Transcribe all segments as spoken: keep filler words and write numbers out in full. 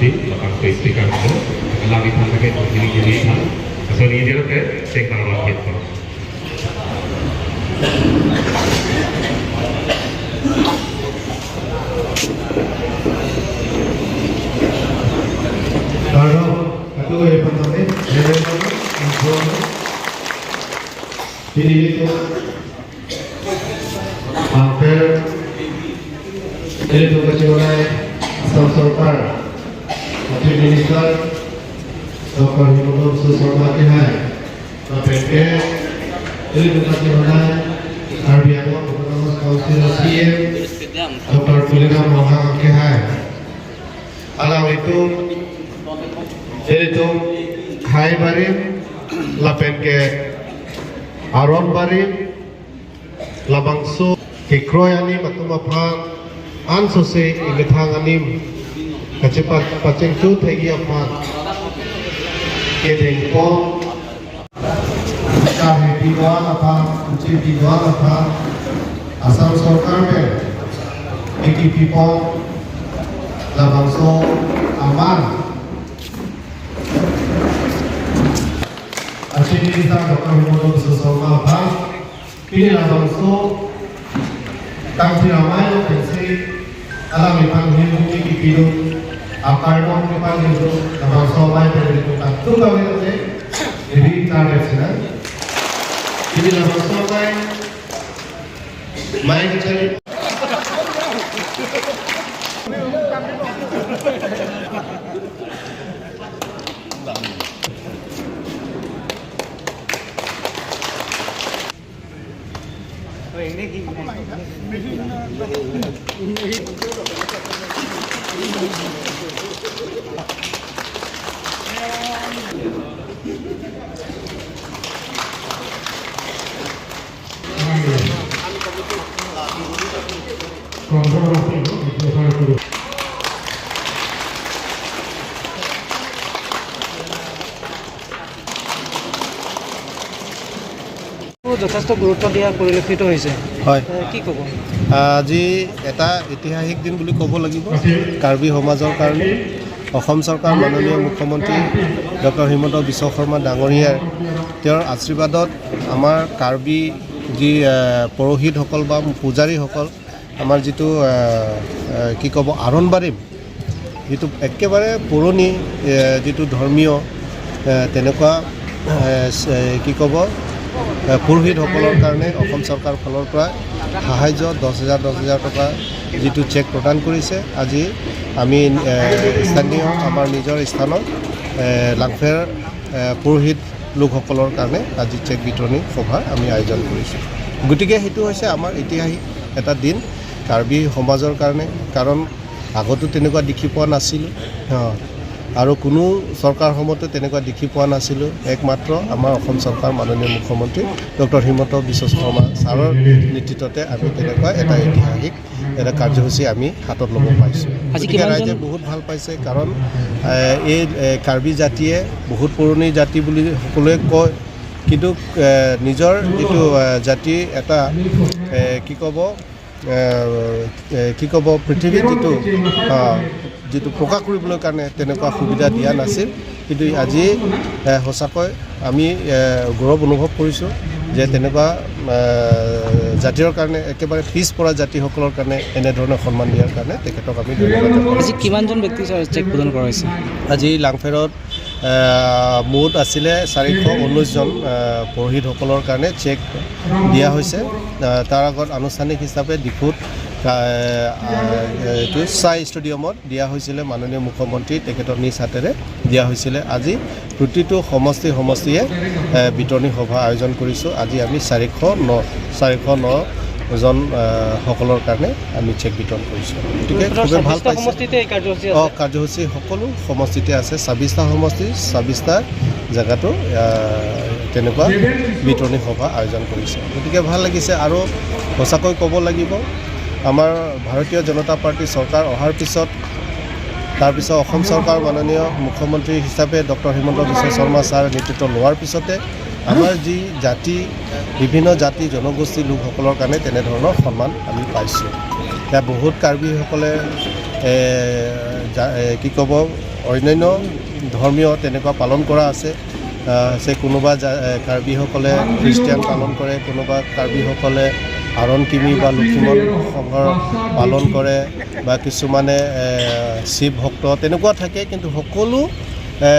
Di, lapang ke speaker ko, alam iphan ke, gini gini iphan, asal ini dia ke, cek bang rohit ko. Hello, aku eh, Pak Tommy, eh, Pak Tommy, info, ini itu. Angker, ilitum kachonai Assam Sorkar, Chief Minister, Doctor Himanta Biswa Sarma kehai. Lapen ke, ilitum kachonai Karbi Anglong Autonomous Council C E M, Doctor Tuliram Ronghang kehai. Alanglitum, ilitum, Khai Barim, lapen ke, Aron Barim, labangso kekroi anim atum aphan, ansose imethang anim kachepat pachengtu thekji aphan kedengpon, kahepi do-an aphan, uche pi do-an aphan, Assam Sorkar pen kekipipon labangso aman Chief Minister Doctor Himanta Biswa Sarma aphan, pini labangso kangthir amei lo pensi alangliphan himhum kipi do, akardom kipi do, labangso amei pen ilitum kangtung kave lote, iri target sina. Pini labangso amei, mai kachari. যথেষ্ট গুৰুত্ব দিয়া পৰিলক্ষিত হৈছে। হয়। এ, কি ক'ব? আজি এটা ঐতিহাসিক দিন বুলি ক'ব লাগিব কাৰ্বি সমাজৰ কাৰণে। অসম চৰকাৰ মাননীয় মুখ্যমন্ত্ৰী ডক্টৰ হিমন্ত বিশ্ব শৰ্মা ডাঙৰীয়াৰ, তেওঁৰ আশীৰ্বাদত আমাৰ কাৰ্বি যি, এ, পুৰোহিতসকল বা পূজাৰীসকল, আমাৰ যিটো, এ, এ, কি ক'ব, আৰণ বাৰিম, যিটো একেবাৰে পুৰণি, এ, যিটো ধৰ্মীয়, এ, তেনেকুৱা, এ, চ-, এ, কি ক'ব, এ, পুৰোহিতসকলৰ কাৰণে অসম চৰকাৰ ফালৰ পৰা সাহায্য দহ হাজাৰ, দহ হাজাৰ টকা যিটো চেক প্ৰদান কৰিছে, আজি আমি, এ, স্থানীয় আমাৰ নিজৰ স্থানত, এ, লাংফেৰ, এ, পুৰোহিত লোকসকলৰ কাৰণে আজি চেক বিতৰণী সভা আমি আয়োজন কৰিছোঁ। গতিকে সেইটো হৈছে আমাৰ ঐতিহাসিক এটা দিন কাৰ্বি সমাজৰ কাৰণে, কাৰণ আগতো তেনেকুৱা দেখি পোৱা নাছিলোঁ, হা, আৰু কোনো চৰকাৰ সময়তো তেনেকুৱা দেখি পোৱা নাছিলোঁ। একমাত্ৰ আমাৰ অসম চৰকাৰ মাননীয় মুখ্যমন্ত্ৰী ডক্টৰ হিমন্ত বিশ্ব শৰ্মা ছাৰৰ নেতৃত্বতে আমি তেনেকুৱা এটা ঐতিহাসিক এটা কাৰ্যসূচী আমি হাতত ল'ব পাৰিছোঁ। আজি গতিকে কিমানজন ৰাইজে বহুত ভাল পাইছে, কাৰণ, এ, এই, এ, কাৰ্বি জাতিয়ে বহুত পুৰণি জাতি বুলি সকলোৱে কয়, কিন্তু, এ, নিজৰ যিটো, এ, জাতিৰ এটা, এ, কি ক'ব, এ, এ, কি ক'ব, পৃথিৱীত যিটো, আ, যিটো প্ৰকাশ কৰিবলৈ কাৰণে তেনেকুৱা সুবিধা দিয়া নাছিল, কিন্তু আজি, এ, সঁচাকৈ আমি, এ, গৌৰৱ অনুভৱ কৰিছোঁ যে তেনেকুৱা, এ, জাতিৰ কাৰণে, একেবাৰে পিছপৰা জাতিসকলৰ কাৰণে এনেধৰণে সন্মান দিয়াৰ কাৰণে তেখেতক আমি ধন্যবাদ জনাইছোঁ। আজি কিমানজন ব্যক্তিক চেক প্ৰদান কৰা হৈছে? আজি লাংফেৰত, এ, মুঠ আছিলে চাৰিশ ঊনৈশজন, এ, পুৰোহিতসকলৰ কাৰণে চেক দিয়া হৈছে। এ, তাৰ আগত আনুষ্ঠানিক হিচাপে ডিফুত, এ, এ, এইটো চাই ষ্টেডিয়ামত দিয়া হৈছিলে, মাননীয় মুখ্যমন্ত্ৰী তেখেতৰ নিজ হাতেৰে দিয়া হৈছিলে। আজি প্ৰতিটো সমষ্টি সমষ্টিয়ে, এ, বিতৰণী সভা আয়োজন কৰিছোঁ। আজি আমি চাৰিশ ন, চাৰিশ ন জন, এ, সকলৰ কাৰণে আমি চেক বিতৰণ কৰিছোঁ। গতিকে খুবেই ভাল পাইছে। সমষ্টিতে এই কাৰ্যসূচী আছে? অ, কাৰ্যসূচী সকলো সমষ্টিতে আছে। ছাব্বিছটা সমষ্টি, ছাব্বিছটা জেগাতো, এ, তেনেকুৱা বিতৰণী সভা আয়োজন কৰিছে। গতিকে ভাল লাগিছে আৰু সঁচাকৈ ক'ব লাগিব, আমাৰ ভাৰতীয় জনতা পাৰ্টি চৰকাৰ অহাৰ পিছত, তাৰপিছত অসম চৰকাৰ মাননীয় মুখ্যমন্ত্ৰী হিচাপে ডক্টৰ হিমন্ত বিশ্ব শৰ্মা ছাৰ নেতৃত্ব লোৱাৰ পিছতে আমাৰ যি জাতি, বিভিন্ন জাতি জনগোষ্ঠীৰ লোকসকলৰ কাৰণে তেনেধৰণৰ সন্মান আমি পাইছোঁ। এতিয়া বহুত কাৰ্বিসকলে, এ, জা-, এ, কি ক'ব, অন্যান্য ধৰ্মীয় তেনেকুৱা পালন কৰা আছে। আহ, যে কোনোবা জা-, এ, কাৰ্বিসকলে খ্ৰীষ্টিয়ান পালন কৰে, কোনোবা কাৰ্বিসকলে আৰণ কিমি বা লক্ষিমন সংঘৰ পালন কৰে, বা কিছুমানে, এ, শিৱ ভক্ত তেনেকুৱা থাকে, কিন্তু সকলো, এ,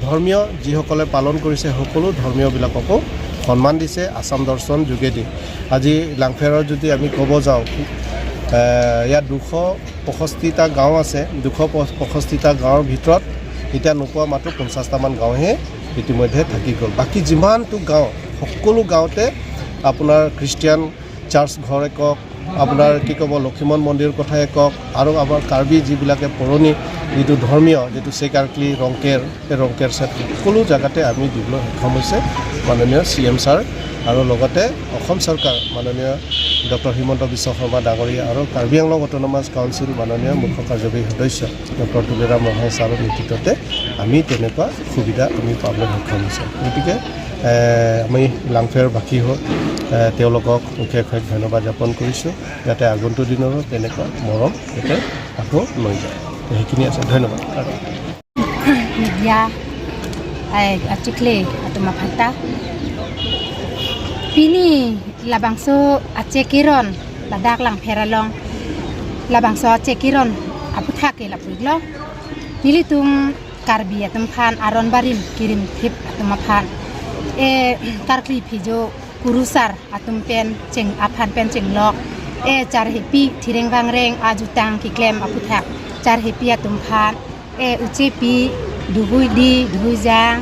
ধৰ্মীয় যিসকলে পালন কৰিছে সকলো ধৰ্মীয়বিলাককো সন্মান দিছে আছাম দৰ্শন যোগেদি। আজি লাংফেৰৰ যদি আমি ক'ব যাওঁ, এ, ইয়াত দুশ পঁয়ষষ্ঠিটা গাঁও আছে। দুশ পঁয়ষষ্ঠিটা গাঁৱৰ ভিতৰত এতিয়া নোপোৱা মাত্ৰ পঞ্চাছটামান গাঁওহে ইতিমধ্যে থাকি গ'ল। বাকী যিমানটো গাঁও, সকলো গাঁৱতে আপোনাৰ খ্ৰীষ্টিয়ান চাৰ্চ ঘৰে কওক, আপোনাৰ কি ক'ব, লক্ষিমন মন্দিৰ কথাই কওক, আৰু আমাৰ কাৰ্বি যিবিলাকে পুৰণি যিটো ধৰ্মীয় যিটো চেক আৰ্কলি ৰংকেৰ, এই ৰংকেৰ চেট সকলো জেগাতে আমি দিবলৈ সক্ষম হৈছে মাননীয় চি এম ছাৰ আৰু লগতে অসম চৰকাৰ মাননীয় ডক্টৰ হিমন্ত বিশ্ব শৰ্মা ডাঙৰীয়া আৰু কাৰ্বি আংলং অট'নমাছ কাউন্সিল মাননীয় মুখ্য কাৰ্যবাহী সদস্য ডক্টৰ তুলিৰাম ৰংহাং ছাৰৰ নেতৃত্বতে আমি তেনেকুৱা সুবিধা আমি পাবলৈ সক্ষম হৈছোঁ। গতিকে, এ, আমি লাংফেৰবাসী হৈ, এ, তেওঁলোকক অশেষ অশেষ ধন্যবাদ জ্ঞাপন কৰিছোঁ, যাতে আগন্তুক দিনৰো তেনেকুৱা মৰম যাতে আকৌ লৈ যায়। সেইখিনি আছে, ধন্যবাদ। Media, ai, achikle atum aphan ta. Pini labangso achek keron, ladak Langpher along labangso achek keron aputhak ke lapu-iklo. Nelitum Karbi atum aphan aron barim kirim thip atum aphan, e, karkli phijo kurusar atum pen cheng aphan pen chenglok, e, charhepi thireng vangreng ajutang keklem aputhak charhepi atum aphan, e, uchepi, duhui di, duhui jang,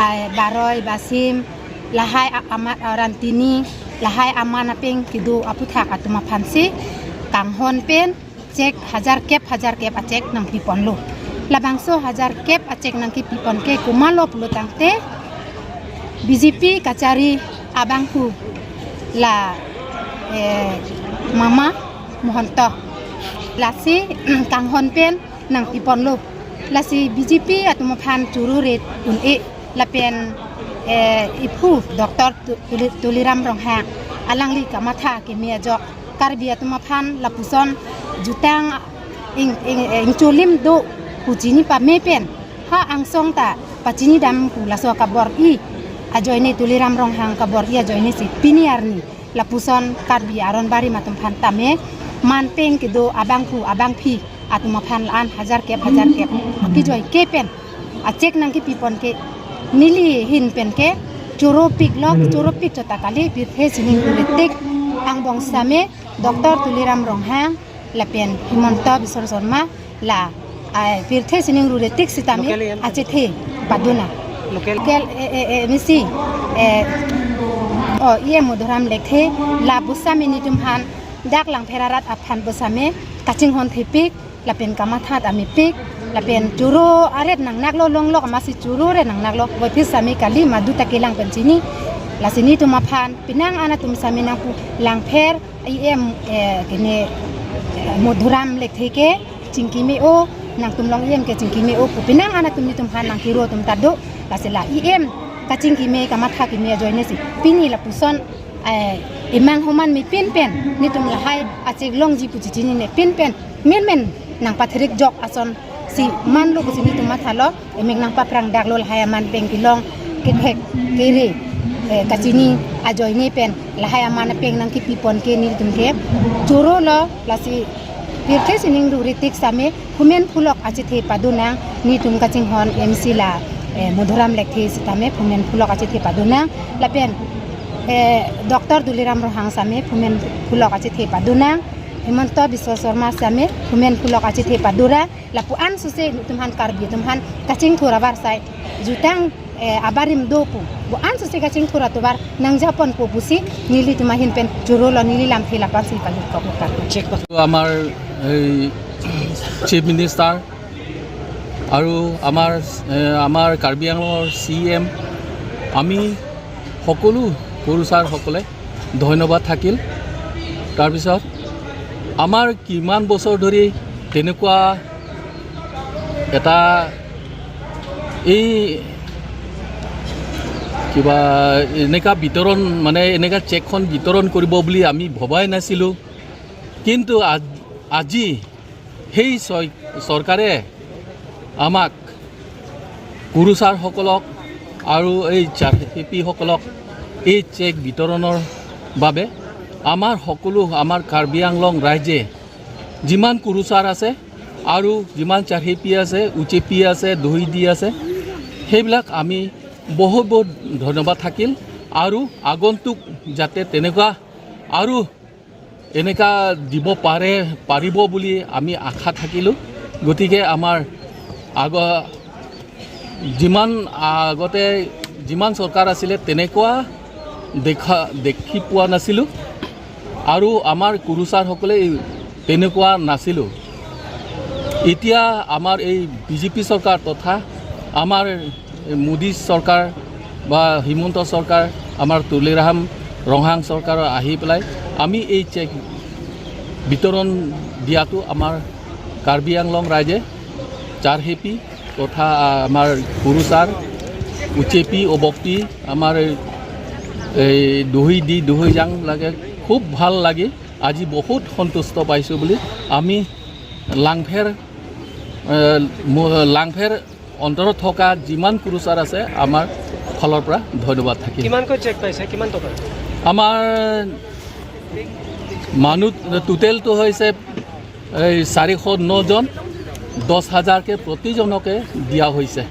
ai, baroi, basim, lahai a-, amat, a, rantini, lahai aman apeng kedo aputhak atum aphansi kanghon pen chek hajar kep, hajar kep achek nangpiponlo. Labangso hajar kep achek nangkipipon ke komatlo pulo tangte B J P kachari abangphu la, eh, Mama Mahanta, lasi kanghon pen nangpiponlo. Lasi B J P atum aphan choro ret un-e lapen, eh, iphu Doctor Tu-, Tuli-, Tuliram Ronghang alangli kamatha keme ajok Karbi atum aphan lapuson jutang ing, ing, eh, ingcholim do pu chini pame pen ha angsong ta pachini dam pu laso kabor-i ajoine, Tuliram Ronghang kabor-i ajoine si pini arni lapuson Karbi aron barim atum aphan tame man peng kedo abangphu abangphi atum aphan la-an hajar kep hajar kep akejoi ke pen achek nangkipipon ke neli ahin pen ke choro piklo, choro pik chot ta kali, pirthe sining ru retik angbong sitame Doctor Tuliram Ronghang lapen Himanta Biswa Sarma la, ai, pirthe sining ru retik sitame achethe padonang. Local, e, e, e, M C, e, o, E M Madhuram Lekthe lapu sitame nelitum aphan dak Langpher arat aphan pu sitame kachinghon thepik lapen kamatha ta mepik lapen choro aret nangnaklo, longlok amatsi choro aret nangnaklo, voiphit sitame kali madu ta kelang pen chini. Lasi nelitum aphan penang an atum sitame nangpu Langpher E M, eh, kene, eh, Madhuram Lekthe ke chingki me-o, nangtum along E M ke chingki me-o pu penang an atum nelitum aphan nangkiro atum ta do. Lasi la E M kachingki me, kamatha keme ajoine si pini lapuson, eh, emang homan me pin pen nelitum lahai achek longji pu chichinine pin pen menmen nangpatherik jok ason si manlo pusi nelitum mathalo, emek nangpaprang daklo, lahai aman peng kelong kethek kere, eh, kachini ajoine pen lahai aman peng nangkipipon ke nelitum ke chorolo. Lasi pirthe sining ru retik sitame phumen phulok achethe padonang, nelitum kachinghon M C la, eh, Madhuram Lekthe sitame phumen phulok achethe padonang lapen, eh, Doctor Tuliram Ronghang sitame phumen phulok achethe padonang, Himanta Biswa Sarma sitame phumen phulok achethe padonang. Lapu an suse nelitum aphan Karbi atum aphan kachingthur abar sai jutang, eh, abarim do pu, bo an suse kachingthur atovar nangjaponpo pusi nelitum ahin pen chorolo, neli lamthe lapu ansi pajut kok kok. আমাৰ এই chief minister আৰু আমাৰ, এ, আমাৰ কাৰ্বি আংলঙৰ C M, আমি সকলো সৰু ছাৰসকলে ধন্যবাদ থাকিল। তাৰপিছত আমাৰ কিমান বছৰ ধৰি তেনেকুৱা এটা এই কিবা এনেকা বিতৰণ, মানে, এনেকা চেকখন বিতৰণ কৰিব বুলি আমি ভবাই নাছিলোঁ। কিন্তু আজ-, আজি সেই চয়-, চৰকাৰে আমাক কুৰুচাৰসকলক আৰু এই চাৰহেপিসকলক এই চেক বিতৰণৰ বাবে আমাৰ সকলো, আমাৰ কাৰ্বি আংলং ৰাইজে যিমান কুৰুচাৰ আছে আৰু যিমান চাৰহেপি আছে, উচেপি আছে, দহিদি আছে, সেইবিলাক আমি বহুত বহুত ধন্যবাদ থাকিল। আৰু আগন্তুক যাতে তেনেকুৱা আৰু এনেকা দিব পাৰে, পাৰিব বুলি আমি আশা থাকিলোঁ। গতিকে আমাৰ আগ যিমান আগতে যিমান চৰকাৰ আছিলে, তেনেকুৱা দেখা দেখি পোৱা নাছিলোঁ আৰু আমাৰ কুৰুচাৰসকলে তেনেকুৱা নাছিলোঁ। এতিয়া আমাৰ এই বিজেপি চৰকাৰ তথা আমাৰ মোদী চৰকাৰ বা হিমন্ত চৰকাৰ, আমাৰ তুলিৰাম ৰংহাং চৰকাৰ আহি পেলাই আমি এই চেক বিতৰণ দিয়াটো আমাৰ কাৰ্বি আংলং ৰাইজে চাৰহেপি তথা আমাৰ কুৰুচাৰ, উচেপি, অবক্তি, আমাৰ এই দহিদি দহিজাং লাগে, খুব ভাল লাগে। আজি বহুত সন্তুষ্ট পাইছোঁ বুলি আমি লাংফেৰ, এ, ম-, লাংফেৰ অন্তৰত থকা যিমান কুৰুচাৰ আছে, আমাৰ ফালৰ পৰা ধন্যবাদ থাকিল। কিমানকৈ চেক পাইছে, কিমান টকা? আমাৰ মানুহ টোটেলটো হৈছে এই চাৰিশ নজন, দহ হাজাৰকৈ প্ৰতিজনকে দিয়া হৈছে।